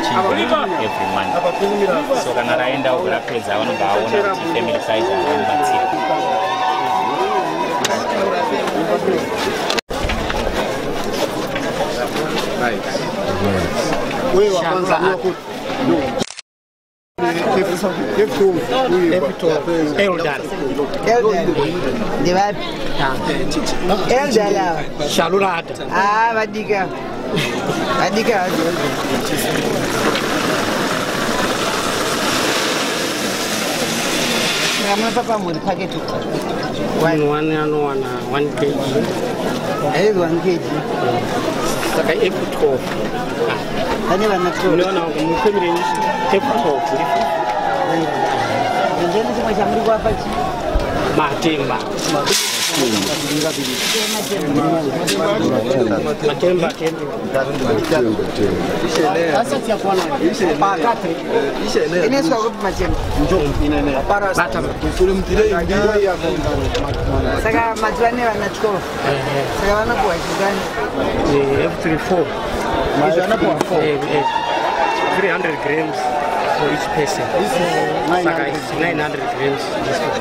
vachinja every month. So kana raenda uko rapedza, vanobva vaona kuti family size anomubatsira. Wewe wa kwanza ni wako. Elder. Elder. Ndevapi? Elder lava. Shalurata. Ah, vadika. Vadika. Saka munopa pamhuri paketi? One one anowana 1 kg. Haizi 1 kg. Saka F12. Pane vana 12. Munoona mufamily yenyu F12. Ndeni chimwe chamuri kuapa chi? Matemba. Matemba. Ineswa kupi matemba? Saka mazuva ane vana 12. Saka vanopuwa chingani? F34. 300 grams for each person. Saka it's 900 grams this one.